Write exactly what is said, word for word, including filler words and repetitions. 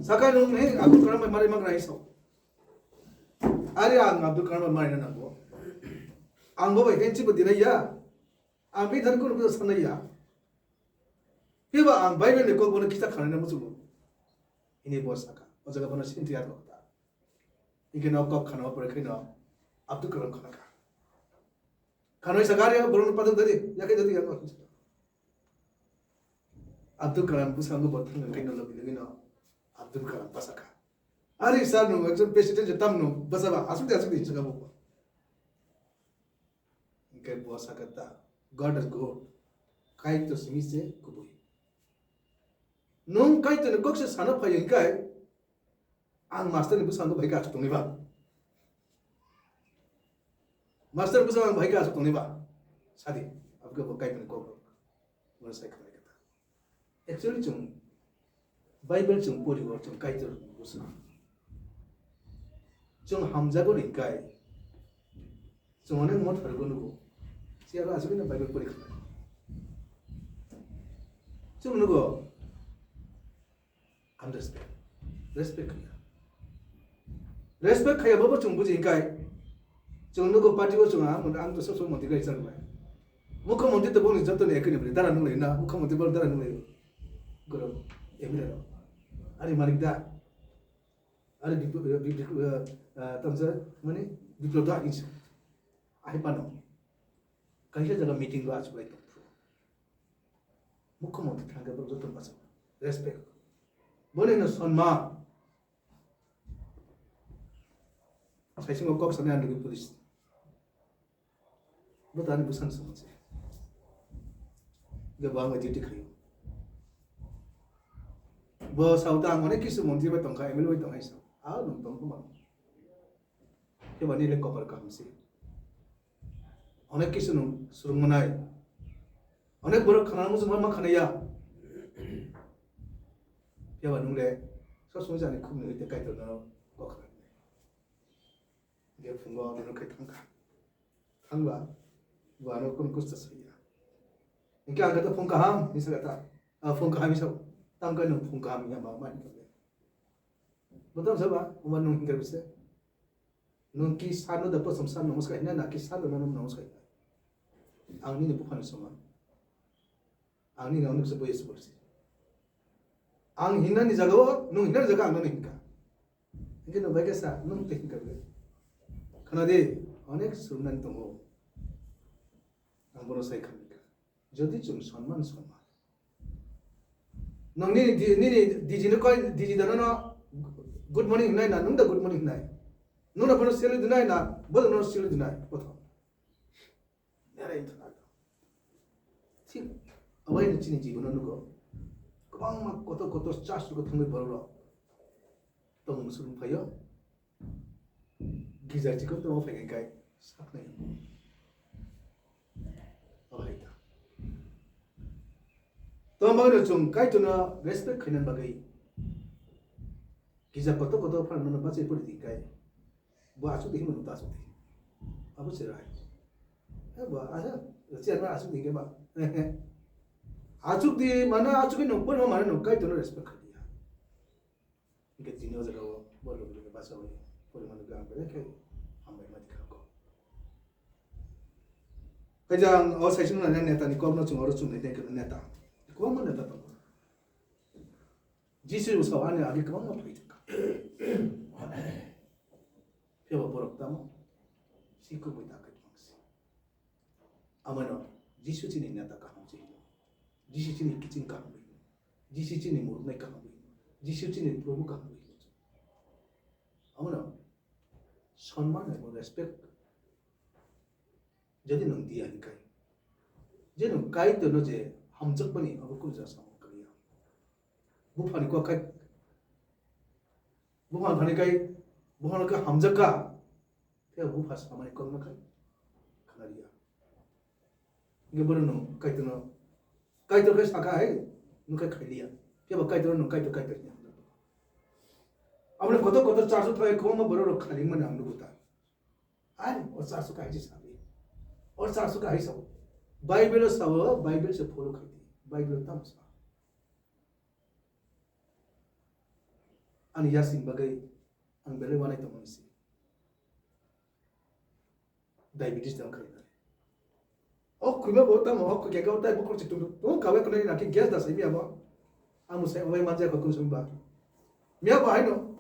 Saka nung he Abdul Kalam bai mari mangra iso. Ari ang Abdul Kalam bai mari na nango. Ang bo bai henchi bo dinai ya. Ang bi thar kono sanai ya. Phiba ang Bible ni kok bono kita khanai na musugo. Ini bo saka. O jaga bono sinti ar kok ta. Ingke no kok khana pore khaino Abdul Kalam khana ka. Khanoi saka ari borok no paduk dadi. Yakai dadi ya. Abdul Kalam bwskango bo thangwi khaino logi logi no Abdul Kalam bwsakha. Ari sir no ekjon president je tamno bwsaba asuk de asuk de hinwi saka bo. Hingke bo saka ta, God is good. Kaitor simi se kubui. Nung Kaitor ni kok se sana phai hingkai ang master ni bwskango bai ka asuk tongni ba. Master bwskango ang bai ka asuk tongni ba. Sadi, abwkhe bo Kaitor ni kok. Bono sai khlai kha ta. Actually, chwng Bible chwng porigo, chwng Kaitor bwswk. Chwng hamjago ringkai. Chwng onek mot hargo nugo. Siya aswk no Bible pori khlai. Chwng nugo. Ang respect. Respect khaya. Respect khaya babo chwng buji hingkai. Chwng nugo party o chwng ang, ang to sob sob monti kai chang bai. Mukho monti to boni joto ni ekini bri dara nung lai na, mukho monti bol dara nung lai. Goro, emre ro. Ari manik da. Ari biplo, biplo, tamsa, mani, biplo da insa. Ahi pano. Kaisa jaga meeting lo achuk lai tong. Mukho monti thangkhe borok joto bachao. Respect. Boni no sonma. Saisingo kok sanai ang logi police. Bo tani bwsang se monse. Ge bo ang duty khayo. Bo sao ta ang onek kisu montri bai tongkha, M L A bai tongkha sao. A nung tong kuma. Khe bani le kopar kaham se. Onek kisu nung surung manai. Onek borok khana musu ma khana ya. Phiya ba nung le sob somoi jani khum ni hoite Kaitor no kok khana. Ge phungo ano khai thangkha. Thangba bo ano kun kusta saya. Engke ang kata phung kaham hinsa kata. A phung kaham hinsa. Tam kai nung phung kaham ya ma ma hinsa. Bo tam saba uma nung hinka bisa. Nung ki sano da posam sano muska hina na ki sano na nung muska hina. Ang nini bukhani soma. Ang nini ang nuksa boyes bolsi. Ang hinani jaga o, nung hinani jaga ang nini hinka. Engke nung bai kesa, nung te hinka bile. Khana de, onek surunani tongo. Ang bono sai khamika. Jodi chwng sonman sonman. Nung nini di-, nini diji no koi, diji dano no good morning hinai na, nung da good morning hinai. Nung da bono sili dinai na, bono no sili dinai. Botham. Nere wngkha na. Thik, awaino chini jibono nugo. Kwbangma kotor kotor church rok thangwi borok rok tongmung swrwng phaio. Gija chikon tongma phai kai saknai. Obo hai ta. Tongmani chwng Kaitorno respect khaina bagwi gija kotor kotor phano bachai pori di kai. Bo asuk di himno ta asuk di. Abo se rai. Eh, bo asa, chairman asuk di ke ba. Asuk di mana asuk di no pon mana no Kaitorno respect khai di ya. Hingke tini o jaga o bo logi logi basa bai pori mano ke ang belai khe hambai ma dikha ko. Kajang o saisung na neta ni kok no chung oro chung neta ke neta. Kwbangma neta tongo. Jisu bo sao ani agi kwbangma phai thangkha. Phiya bo borok tamo si kubui ta khe tongsi. Amano Jisu chini neta kaham se hino. Jisu chini kiching kaham hino. Jisu chini murunai kaham hino. Jisu chini Prabhu kaham hino. Amano sonman ebo respect. Jadi nung dia hikai. Je nung Kaitorno je hamjakmani abo kunu jasa mung kaliya. Buphani kok khai, buphani phani kai, buphano khe hamjakka. Phiya bupha samani kokno khai khanaliya. Hingke bono nwng Kaitorno, Kaitor khe sakha hai, nwng khe khailiya. Phiya bo Kaitorno nwng Kaitor, Kaitor hino. Aboni kotor kotor church-o thai kwbangma borok rok khalimani ang nukgo ta. Ai, o church-o kaisa sabi. O church-o kaisa sao. Bible-o sao, Bible se follow khai di. Bible-o tamo sa. Ani yasing bagwi ang belai wanai tongmani si. Diabetes dang khai. O khwima bo tamo o khe ga tai bukur chitung. Tong kawe kunai na ki gas da sai mi abo. Amu sai oi ma ja ko kun sum ba. Mi abo haino.